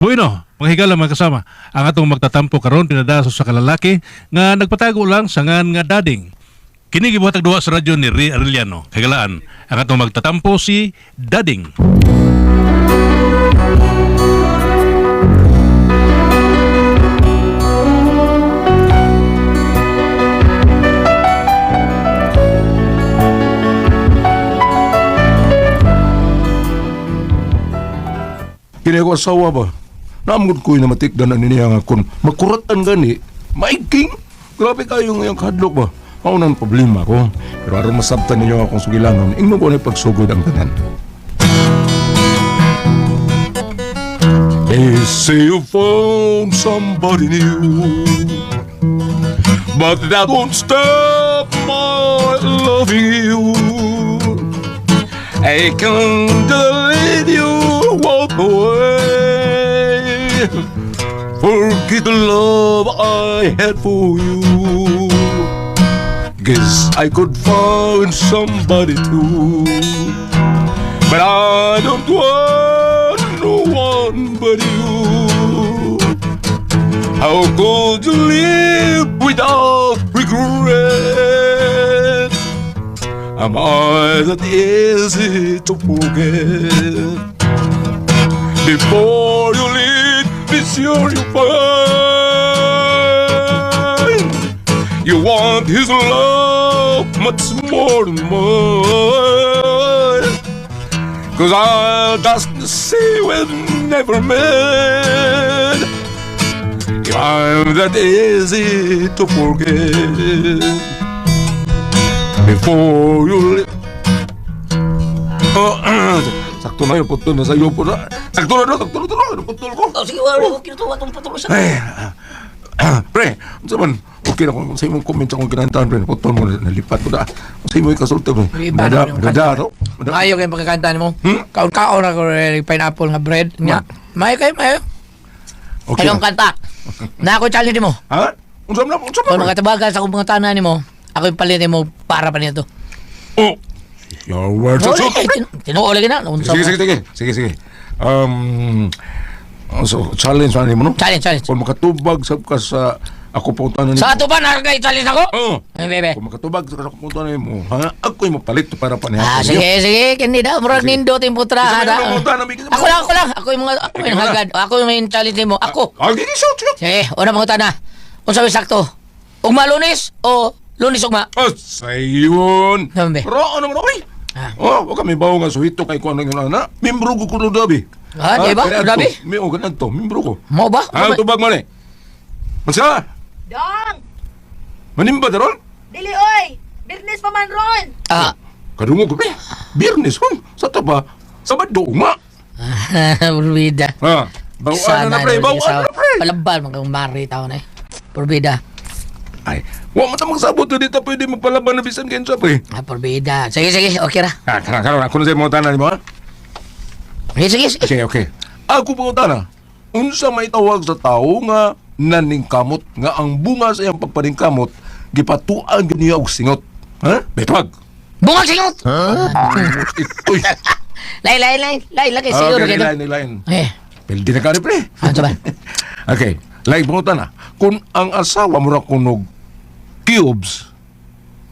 Bueno, mga higala, mga kasama, ang atong magtatampo karon pinadaso sa kalalaki nga nagpatago lang sa ngan nga Dading. Kini gibuhatag duha sa radyo ni Ray Arellano. Kagalaan, ang atong magtatampo si Dading. Kini ako asawa ba? Naamgod ko'y namatikdan na niya nga kung makuratan gani, maiking. Grabe kayo ngayong kadlok ba? Mao nang problema ko. Pero aron masabtan ninyo akong sugilanon, ingnon ko na pagsugod ang tanan. They say you found somebody new, but that won't stop my loving you. I can't let you walk away. Forget the love I had for you. Guess I could find somebody too. But I don't want no one but you. How could you live without regret? Am I that easy to forget? Before you leave, be sure you find you want his love much more than mine. 'Cause I'll just say we've never met. If I'm that easy to forget. Before you leave. Oh, sakto na yun, putol na sa iyo po na. Sakto na, sakto na, sakto na, putol ko. Oh, sige, wala ko kinutuwa itong patulo sa. Ay, pre, unsa man, okay na kung sa imong comment sa akong kinantahan, pre, putol mo, nalipat ko na. Sa imong ikasulti mo, Iba dada, na yung dada, kanta. no? Dada. Maayo kayong pagkakanta nimo. Hmm? Kaon-kaon ako rin pineapple nga bread. Nya. Maayo kayo, maayo. Okay. Anong kanta? Na ako challenge nimo. Ha? Unsa man, unsa man, Kung pre? makatabagan sa akong mga tanan nimo, ako yung palit nimo para pa nito. Oh, your words are so Wala, eh, tinuo lagi na. Unsa Sige, man. sige, sige. Sige, sige. So, challenge man nimo, no? Challenge, challenge. Kung makatubag sab ka sa ako punta na nimo. Sa ato ba nakakay challenge ako? Oo. Ay, bebe. Kung makatubag sa ako punta na nimo, ha? Ako'y mapalit para pa niya. Ah, sige, sige, kini daw murag Sige. nindot yung putra. Isa may ha, mga punta na, may- Ako lang, ako lang. Ako yung mga ako yung Ikaw na. hagad. Ako yung main challenge nimo. Ako. Ah, sige, shoot, shoot. Sige, una mga tana. Unsa may sakto? Ugma Lunes o Lunes ugma? Ah, sayon. Sabi. Pero ano man, oy. Ah. Oh, wag kami bawo nga suhito kay kuan ng ana. Membro ko kuno dabi. Ah, di ba? Dabi? Mi o ganadto, membro ko. Mo ba? Ah, tubag man eh. Mansa, Dong! manimba daron? Dili oy! Birnes pa man ron! Ah. Kadungog ko pre. Biyernes hon. Sa taba, Sabado ugma. Purbida. Ha. Bawaan na pre, bawaan na pre. Palaban mga mari tao na eh. Purbida. Ay, wa man ta magsabot dito pwede magpalaban na bisan kinsa pre. Ah, purbida. Sige, sige, okay ra. Ah, karon karon ako na sa imong tanan nimo ha. Sige, sige, sige. Okay, okay. Ako pangutana, unsa may tawag sa tao nga naningkamot nga ang bunga sa iyang pagpaningkamot gipatuan gyud niya og singot. Ha? Betwag. Bungag singot. Itoy. Lay, lay, lay, lay, lagi siguro Okay, kita. lain, lain. Eh, Pildi na ka ni pre. ano ba? Okay, lain pangutana. Kung ang asawa mura kunog cubes,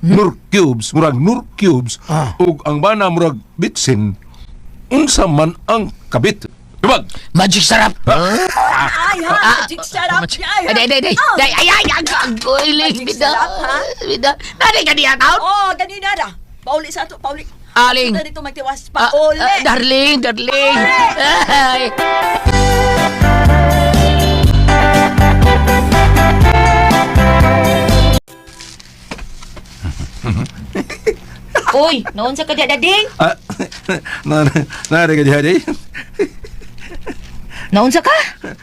nur cubes, murag nur cubes, Ah. ug ang bana murag bitsin, unsa man ang kabit? Tubag. Magic sarap. Ay ha! Magic sarap! Ay, Ay, day, day, day. Oh. Day, ay, ay, ay, ay, ay, Magic bida. sarap, ha? Bida. Nani ka diya taon? Oh, ganina na! Pauli sa ato, pauli. Aling. Ito dito magtiwas. Ah, Pauli! ah, darling, darling. Ay. Uy, naunsa ka diya, Dading? Ah, na na ka diha day. Naunsa ka?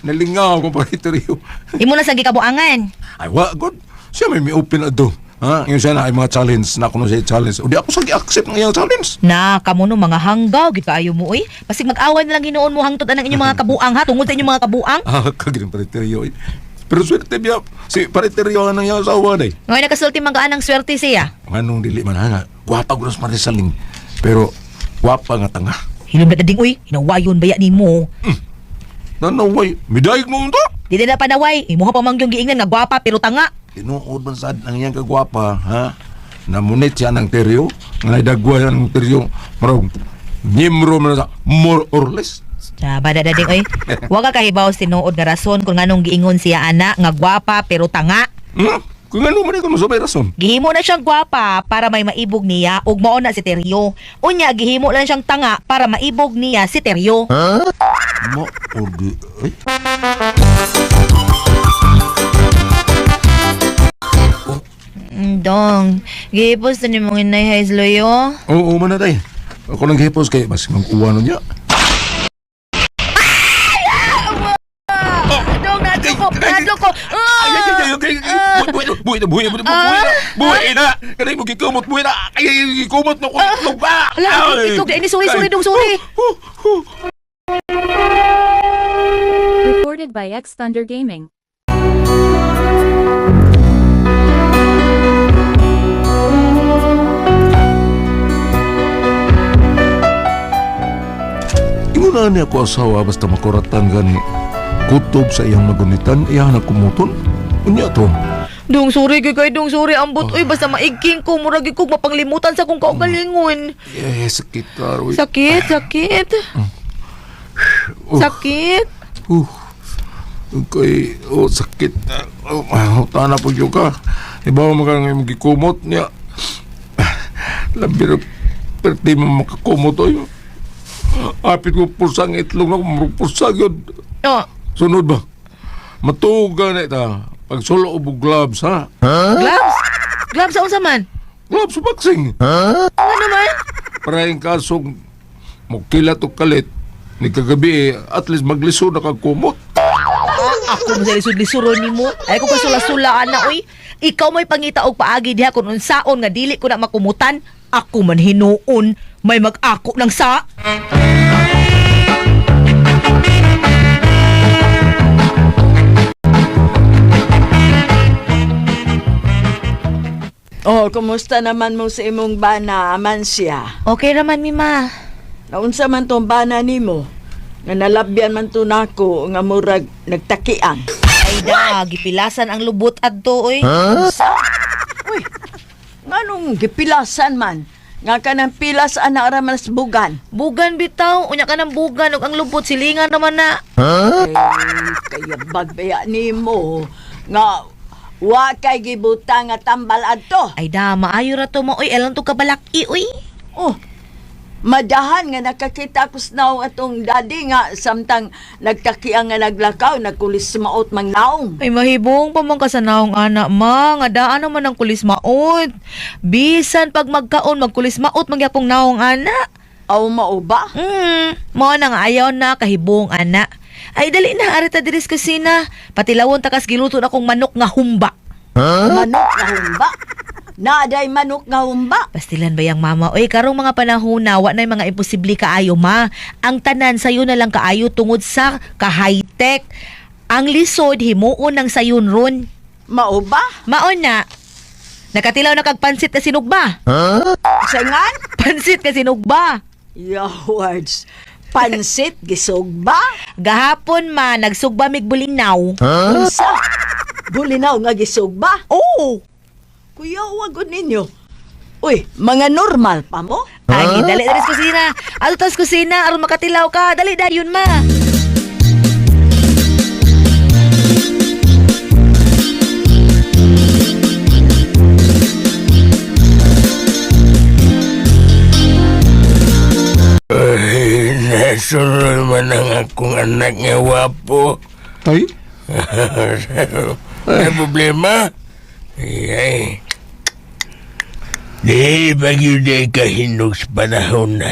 Nalingaw ko pa ito riyo. Imo na sa gikabuangan. Ay, wa, good. Siya may mi-open na do. Ha? Ngayon siya na ay mga challenge na kuno siya challenge. O di ako sa gi-accept ng iyang challenge. Na, kamo no mga hanggaw gid kaayo mo oy. Basig mag-away na lang hinuon mo hangtod anang inyong mga kabuang ha, tungod sa inyong mga kabuang. Ah, kagirin pariteryo. Pero swerte biya, si pariteryo ang iyang asawa day. Ngayon nakasulti man ka anang swerte siya. Nganong dili man ha nga, gwapa gud sa Marisaling. Pero gwapa nga tanga. Hilom na Dading oy, hinawayon baya nimo. Tanaway, midayeg mo unta. Dili na panaway, imuha pa man yung giingnan nga gwapa pero tanga. Tinuod man sad ang iyang kagwapa, ha? Namunit siya ng teryo, nga naidagwa siya ng teryo, marog, nimro man sa more or less. Sa bada dading oy. Wa ka kahibaw sa tinuod nga rason kung nganong giingon siya ana nga gwapa pero tanga. Kung ano man ikaw masabay rason. Gihimo na siyang gwapa para may maibog niya ug mao na si Teryo. Unya gihimo lang siyang tanga para maibog niya si Teryo. Mo or di, ay. Dong, gihipos na ni mong inay Haisloy oh. Oo, man na tay. Ako nang gihipos kay mas mag-uwan niya. Dong, nadlo ko, nadlo ko. Ay, ay, ay, ay, ay, buhi, buhi, buhi, buhi, buhi, buhi na. Kanay mo gikumot, buhi na. Ay, ay, gikumot na ko itlog ba? Ala, itlog, ini sorry, sorry, dong, sorry. Recorded by X Thunder Gaming. Ingon na niya ako asawa basta makuratan gani. Kutob sa iyang magunitan, iya na kumuton. Unya to. Dong, sorry kay kay dong, sorry ambot oy basta maigking ko murag ko mapanglimutan sa kong kaugalingon. Eh, sakit aroy. Sakit, sakit. Sakit. Okay, oh, sakit. Oh, tana po yun ka. Ibaw mo ka nga gikumot niya. Labi na, perti mo makakumot oy. Apit ko pusang itlog na kumurong pusang yun. Oh, Sunod ba? Matuga na ita. Pag solo o gloves, ha? gloves. Gloves sa unsa man? Gloves sa boxing. Ano man? Para yung kasong mukilat o kalit, ni kagabi eh, at least magliso na kag kumot. Ako mo sa lisod-lisuron nimo. Ay ko kasula-sula ana oy. Ikaw may pangita og paagi diha kun unsaon nga dili ko na makumutan. Ako man hinuon may mag-ako ng sa. Oh, kumusta naman mo sa imong bana, Amancia? Okay raman mi ma. Naunsa man tong bana nimo? Nga nalabyan man to nako nga murag nagtakian. Ay da, gipilasan ang lubot adto oy. Uy, nganong gipilasan man? Nga kanang pilas ana ra man sa bugan. Bugan bitaw, unya ka ng bugan ug ang lubot silingan naman na. Ay, kaya bagbaya nimo nga wa kay gibutang nga tambal adto. Ay da, maayo ra to mo oy, alam to kabalaki oy. Oh, madahan nga nakakita ko sa naong atong daddy nga samtang nagtakiang nga naglakaw, nagkulis maot mang naong. Ay mahibong pa man ka sa naong ana ma, nga daan naman ang kulis maot. Bisan pag magkaon magkulis maot magyapong naong ana. Aw mao ba? Mao na nga ayaw na kahibong ana. Ay dali na arita diri sa kusina. Patilawon takas giluto na kong manok nga humba. Manok nga humba. Naaday manok nga humba. Pastilan ba yang mama? Oy, karong mga panahon na wa na'y mga imposible kaayo ma. Ang tanan sayo na lang kaayo tungod sa ka-high-tech. Ang lisod himuon ng sayon ron. Mao ba? Maon na. Nakatilaw na kag pansit ka sinugba. Sangan? Pansit ka sinugba. Yawards. Pansit gisugba? Gahapon ma nagsugba mig bulinaw. Unsa? Bulinaw nga gisugba? Oh. Kuya, wag ninyo. Uy, mga normal pa mo? Ay, dali dali sa kusina. Ato tas kusina aron makatilaw ka. Dali dayon ma. Ay, nasunod man ang akong anak nga wapo. Tay? May problema? Ay, ay. Di ba yun ay kahinog sa panahon na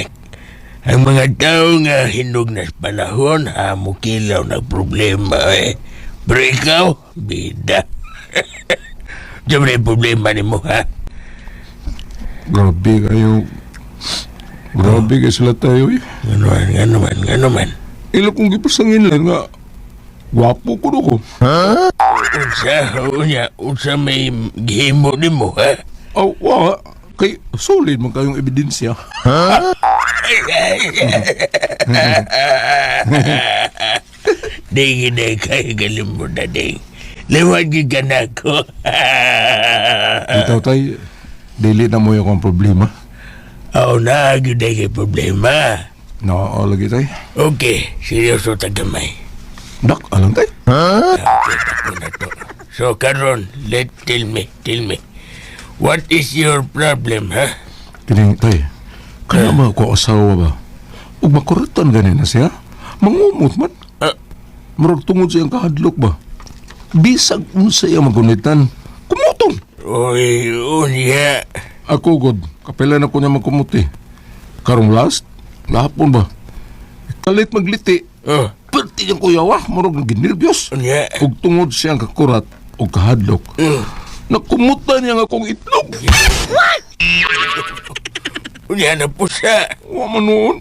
ang mga tao nga hinog na sa panahon, hamo kilaw ng problema eh. Pero ikaw, bida. Siyempre, problema ni mo ha. Grabe kayo. Grabe kayo sila tayo eh. Ano man, ano man, ano man. Ilo kong gipasangin lang nga. Gwapo ko ko. Unsa, unya, unsa may gihimo ni mo ha? Aw, wa. Kay solid man kayong ebidensya. Di gid kay galimbo na ding. Liwat gid ka na ko. Bitaw tay, dili na mo yung problema. Aw na gyud kay problema. Naa lagi tay. Okay, seryoso ta gamay. Dak, alam tay. Okay, tako na to. So karon, let tell me, tell me. What is your problem, ha? Kining tay, kana ba ako asawa ba? Ug makuratan gani na siya? Mangumot man. Ah. Murag tungod sa iyang kahadlok ba? Bisag unsa iya magunitan, kumuton. Oy, unya. Ako god, kapila na ko niya magkumuti. Karong last, lahapon ba? Kalit magliti. Oh, Perti niyang kuyawa, murag ginerbyos. unya. Ug tungod siyang kakurat o kahadlok. Nakumutan niya nga akong itlog. Unya na po siya. Wa man noon.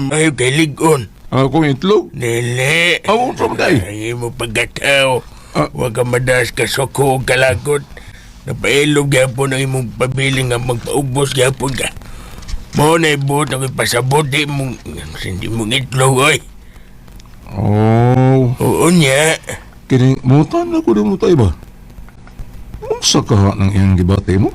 May kaligon. Ang akong itlog. Dili. Aw, unsa man day? Ang imo pagkatao. Ah. Wa ka madas ka suko o kalagot. Napailog gyapon ang imong pabiling nga magpaubos gyapon ka. Mao na ibuot ang ipasabot di mong hindi mong itlog oy. Oh, Oo niya. kini mutan na ko mo tayo ba? Unsa ka ng iyang gibati mo?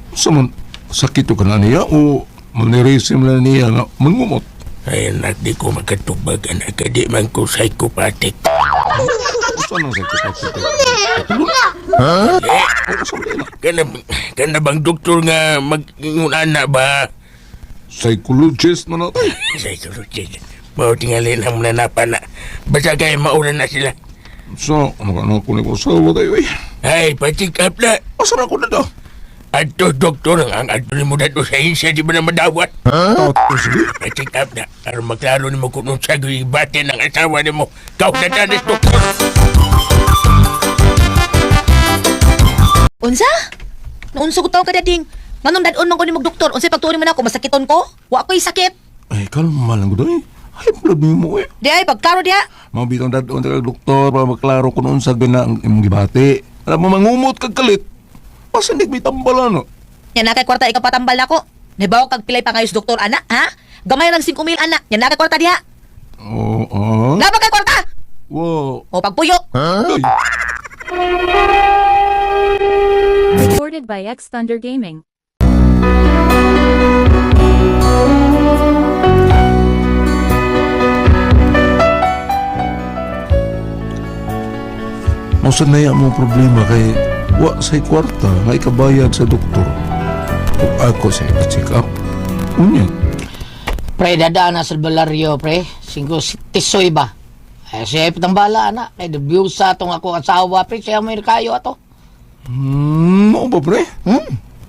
Unsa man sakit ka na niya o manirisim na niya nga mangumot? Ay anak, di ko makatubag anak. Di man ko psychopathic. Unsa nang sakit ka Tulon? Ha? Unsa man na? Kana, kana bang doktor nga mag-ingon ana ba? Psychologist man na tayo. Psychologist. Mao tingali ang mananapan na. Basta kay mauna na sila. Unsa ano ka na ko ni asawa tayo eh? Ay, pa-check up na. Asa na ko na daw? Adto, doktor, ang adto ni mo dato sa insya, di ba na madawat? Tapos sige. Pa-check up na. Aron maklaro ni mo kung unsa gyud ibate ng asawa ni mo. Kau na tanis, doktor. Unsa? Naunsa ko taong kadading. Nganong dadon man ko ni doktor? Unsay pagtuon man ako masakiton ko? Wa ko'y sakit. Ay, kalma lang ko eh. Ay, blood mo eh. Di ay pagklaro diha. Mabitong dadon ta kag doktor para maklaro kung unsa gina ang imong gibati. Alam mo mangumot kag kalit. Pasandig may tambalan no. Nya na kay kwarta ikapatambal nako. Nabaw kag pilay pangayos doktor ana, ha? Gamay lang 5,000 ana. Nya na kay kwarta diha. Oo. Oh, Naa ba kay kwarta? Wow. O pagpuyo. Ay, Recorded by X Thunder Gaming. Mao sad na mo problema kay wa say kwarta nga ikabayad sa doktor. Ug ako sa check up. Unya. Pre, dadaan na sa albularyo, pre. Singko, tisoy ba? Ay, siya pitang bala, anak. Kay debut sa atong ako asawa, pre. Siya may kayo ato. Mao ba pre?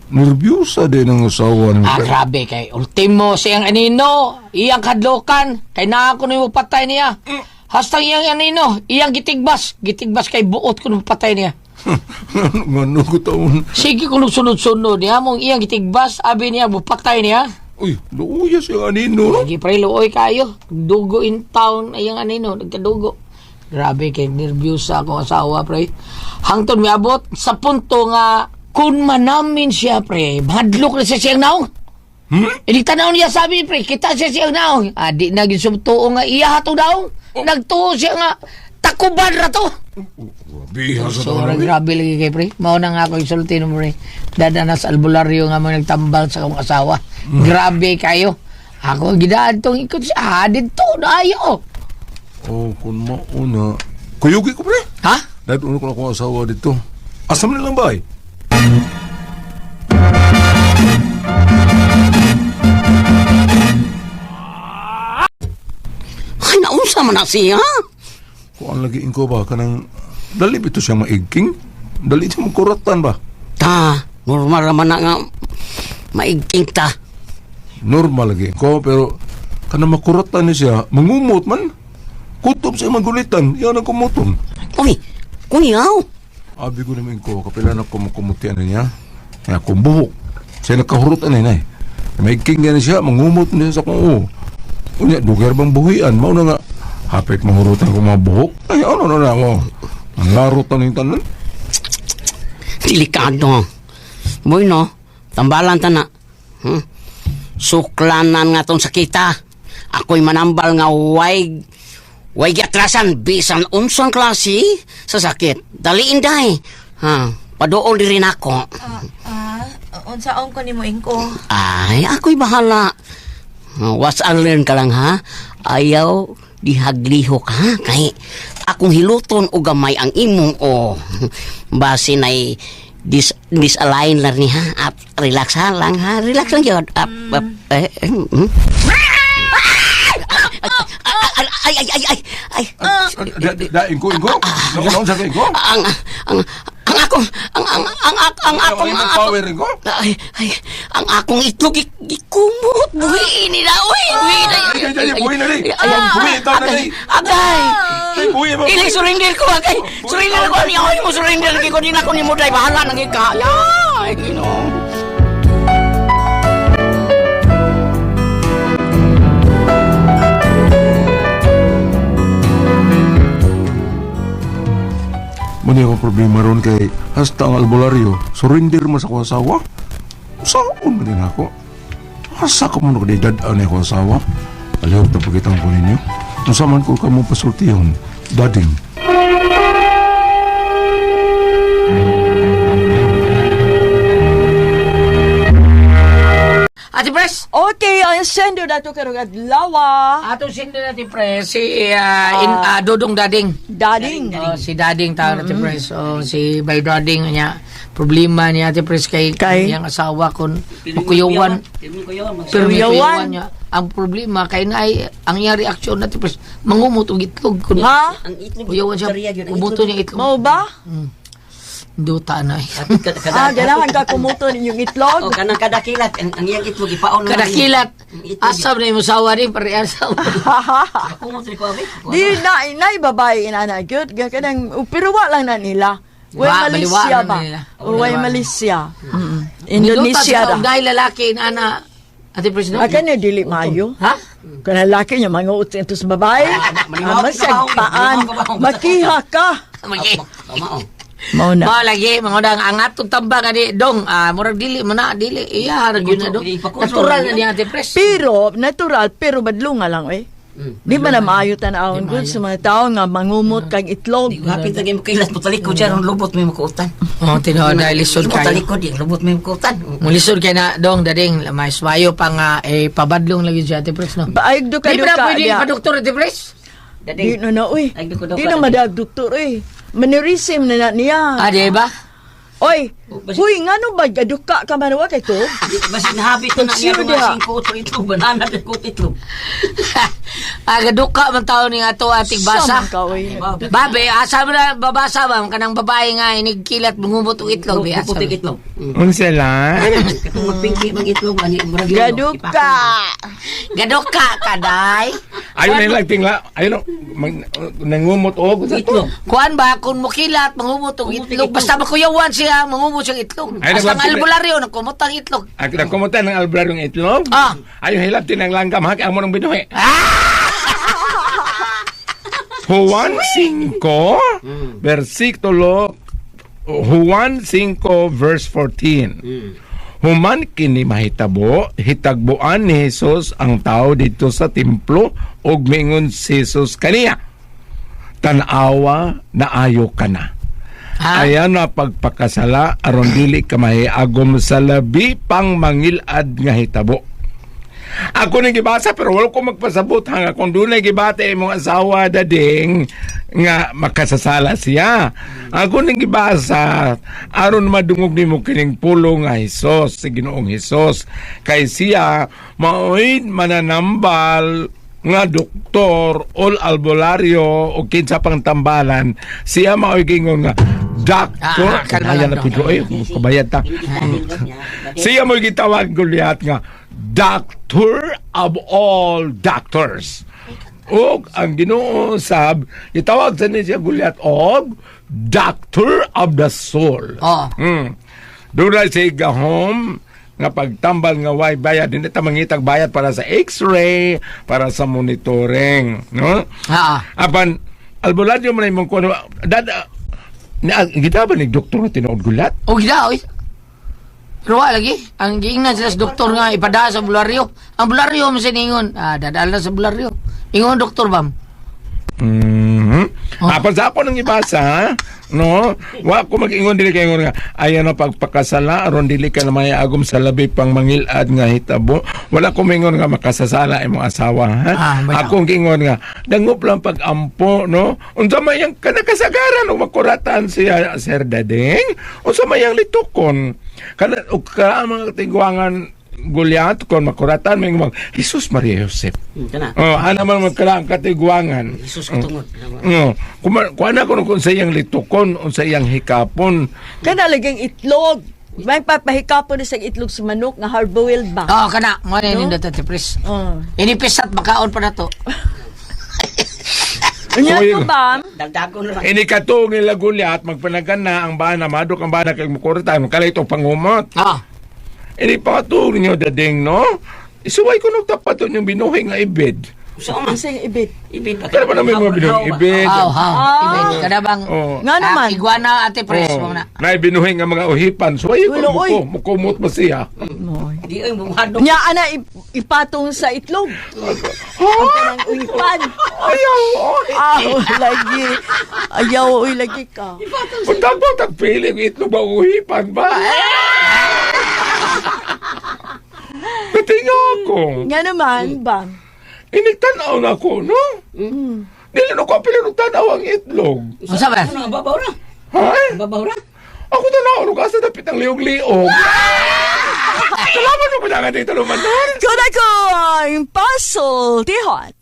Nervyosa din ang asawa ni Ah, pre. grabe kay ultimo siyang anino, iyang kadlokan, kay naa ko nimo patay niya. Hastang iyang anino, iyang gitigbas, gitigbas kay buot ko nimo patay niya. Ngano ko taon. Sige ko nung sunod-sunod niya, mong iyang gitigbas, abi niya bupatay niya. Uy, luuya siya anino no. Lagi pre, luoy kayo. Dugo in town, iyang anino, nagkadugo. Grabe kay nervous akong asawa pre. Hangtod miabot sa punto nga kun manamin siya pre, mahadlok na siya siyang naong. Hmm? Hindi tanaw niya sabi, pre, kita siya siyang naong. Ah, di na ginsubutuo nga iya hatong naong. Nagtuo siya nga, takuban ra to. Grabe ha sa So, taon. grabe lagi kay pre. Mao na nga ako isulti no pre. Dada na sa albularyo nga mo nagtambal sa akong asawa. Grabe kayo. Ako gidaan tong ikot siya. Ah, dito na ayo. Oh, kun mauna. Kuyugi ko pre. Ha? Dahil uno ko na akong asawa dito. Asa man nilang bahay? Ay, naunsa man na siya. Kung ang lagiin ko ba, kanang dali ba ito siya maigking? Dali siya magkuratan ba? Ta, normal raman na nga maigting ta. Normal lagi ko, pero kanang makuratan ni siya, mangumot man. Kutob siya magulitan, yan ang kumuton. Uy, kuyaw. Abi ko naman ko, kapila na kumukumutian na niya. Kaya akong buhok. Siya nakahurutan na eh. Maigking yan siya, mangumot niya sa kong oo. Unya, dugar bang buhian? Mao na nga, hapit mahurutan ko mga buhok. Ay, ano na na mo? Ang laro taning tanan. Delikado. Bueno, tambalan ta na. Suklanan nga tong sakita. Ako'y manambal nga way giatrasan bisan unsang klase sa sakit. Dali inday. Ha, paduol diri nako. Ah, unsaon ko nimo ingko? Ay, ako'y bahala. What's and learn ka lang ha? Ayaw dihaglihok ha? Kay akong hiluton o gamay ang imong o. Base na'y disalign lang ni ha? Up, relax ha lang ha? Relax lang yun. Up, up, eh, eh, mm. Ay, ay, ay, ay, ay, ay. Da, ingko, ingko. Naon sa ingko? Ang, ang akong, ang, ang akong, Ang ang akong, power ingko? Ay, ay, ang akong itlog gikumot. Buhiin nila, uy, buhiin na. Ay, ay, ay, buhi na ni. Ay, ay, Buhi itaw na ni. Agay! Ay, buhi mo. Ili, surrender ko, agay! Surrender ko, niya, oy, mo surrender ko, di na ko ni mo, day, bahala na gid ka. Ay, Ginoo. Muna akong problema ron kay hasta ang albularyo, surrender mo sa akong asawa. Saan man din ako? Asa ka mo nakadidad-an ako asawa? Alihok na pagkitang ko ninyo. Unsa man ko ka mo pasultihon, dading. Ate Pres, Okay, ang sendo na to karong adlaw. atong sindo na Ate Pres, si Dodong Dading. Dading. Oh, si Dading tawag Ate Pres. Oh, si Bay Dading niya. Problema niya Ate Pres kay, Kay? iyang asawa kun makuyawan. Pero may Kuyawan. kuyawan niya. Ang problema kay na ay ang iyang reaksyon Ate Pres, mangumot og itlog kun Ha? Ang itlog, kuyawan siya. Umuto niya itlog. Mao ba? Duta na. Ah, ganahan ka kumuto ninyong itlog? Oh, kanang kadakilat, ang iyang itlog, ipaon na. Kadakilat. Itlog. Asam na imo sawa ni pare asam. Kumot rin ko, abi. Di na inay babae inana gyud ga kanang pero wa lang na nila. Way Wa, Malaysia baliwa ba? na nila. Way Baliwa. Malaysia. Mm. Indonesia ra. ra. Dahil lalaki na Ate Pres no? Ah, kanya dili maayo. Ha? Kana laki niya manguot sa sa babae. Manimaw Ah, masagpaan. Makiha ka. Magi. Tama, oh. Mao na. Mao lagi mga dang ang atong tambang ani dong murag dili man na dili iya ra gyud na dong. Natural na niya Ate Pres. Pero natural pero badlunga lang eh. Di ba na maayo tan-awon gud sa mga tao nga mangumot kag itlog. Hapit na kayo makilat mo talikod siya, ang lubot may makuutan. Oh, tinuod na lisod Mo kayo. talikod, yung lubot may makuutan. Mulisod kay na dong dading may swayo pa nga eh pabadlong lagi siya Ate Pres no. Paayog do ka Di do ba ka. pwede diya. pa doktor Ate Pres? Di na na uy. Ay, duko, duko, Di na dali. madag doktor uy. Manirisim na na niya. Ah, di ba? Oy, huy ngano ba gaduka ka man wa kay to? Basta nahabit na niya Pagsiyo mga diha. singko otro itlog, banana at ko itlog. Agaduka man taon ni ato ating basa. Sama ka uy. Babe, asa mo na babasa ba kanang babae nga inigkilat mungumot og itlog be asa. Putik itlog. Unsa lang? Katong magpingki mag itlog, ani murag yun, no? Gaduka. Gaduka kaday. Ayaw na lang tingla. Ayaw na nangumot og sa to. Itlog. Kuan ba kung mukilat mangumot og itlog basta makuyawan siya mangumot siyang itlog. Ay, Hasta ang nagwag- albularyo nagkumot ang itlog. Ang nagkumutan ng albularyo ng itlog. Ah. Ayaw hilabtin ang langgam ha, kay amo ng binuhi. Juan 5, versikulo Juan 5 verse 14. Human kini mahitabo, hitagboan ni Jesus ang tao dito sa templo ug mingon si Jesus kaniya. Tan-awa naayo ka na. Ha? Ayan na pagpakasala aron dili ka mahiagom sa labi pang mangilad nga hitabo. Ako ni gibasa pero wala ko magpasabot hanga kung dunay gibate imong asawa dading nga makasasala siya. Ako ni gibasa aron madungog nimo kining pulong nga Hesus, si Ginoong Hesus kay siya maoy mananambal nga doktor ol albularyo o kinsa pang tambalan siya maoy gingon nga doctor Ah, kalma kaya lang, na Dok. Pedro ay kabayad ta. Siya mo gitawag Goliath nga doctor of all doctors. Og ang Ginoo sab gitawag sa niya siya Goliath og doctor of the soul. Oh. Doon siya gahom nga pagtambal nga way bayad hindi ta mangitag bayad para sa x-ray, para sa monitoring, no? Ha. Apan albularyo man imong kuno dada na gita ba ni doktor nga tinuod gulat? Og gida oy. Pero wa lagi, ang giingnan sila sa doktor nga ipada sa bularyo. Ang bularyo man siningon, dadal na sa bularyo. Ingon doktor bam. Mhm. Apan sa ako nang ibasa, ha? No? Wa ko mag-ingon dili kay ingon nga ayan ang pagpakasala aron dili ka na mayagom sa labi pang mangilad nga hitabo. Wala ko mingon nga makasasala imong asawa, ha? Bitaw. Ako ang giingon nga dangop lang pag-ampo, no? Unsa may ang kanakasagaran og makuratan siya Sir Dadeng? Unsa may ang litukon? Kana og ka ang mga tigwangan Goliath kon makuratan may mag Jesus Maria Joseph. Kana. Oh, ana man magkala ang katigwangan. Jesus katungod. No, kuma kuana ko kung sa iyang litukon, unsa iyang hikapon. Kana laging itlog. May papahikapon na sa itlog sa manok nga hard-boiled ba? Oh, kana, mo na nindot ate Pres. Oh. Inipisat makaon pa na to. Unya Uy. to ba? Dagdagon lang. Ini katong nila Goliath magpanagan na ang bana madok ang bana kay mukuratan kalay itong pangumot. Ini pakatong ninyo dading no. Isuway ko nung tapat yung binuhi nga ibid. Usa man. Unsa yung ibit? Ibig ba? Pero pa naman mga binuhi ibid. Haw, haw. Ibig kada bang Oh. Nga naman. Iguana ate Pres Oh, mo na. na binuhi nga mga uhipan. Suway ko Ulo, oy. muko, mukumot ba siya? Di ay buhado. Nya ana ipatong sa itlog. Ang kanang uhipan. Ayaw, oy. Aw, lagi. Ayaw, uy, lagi ka. Kung dapat tagpiling itlog ba uhipan ba? Natinga ako. Nga naman, ba? Inigtanaw na ako, no? Dili na ko apilin og tanaw ang itlog. Unsa ba? Ano ang babaw ra? Ha? Babaw ra. Ako tanaw og asa dapit ang liog-liog. Salamat mo ko na dito lumanon. Kuda ko ang puzzle, tihon.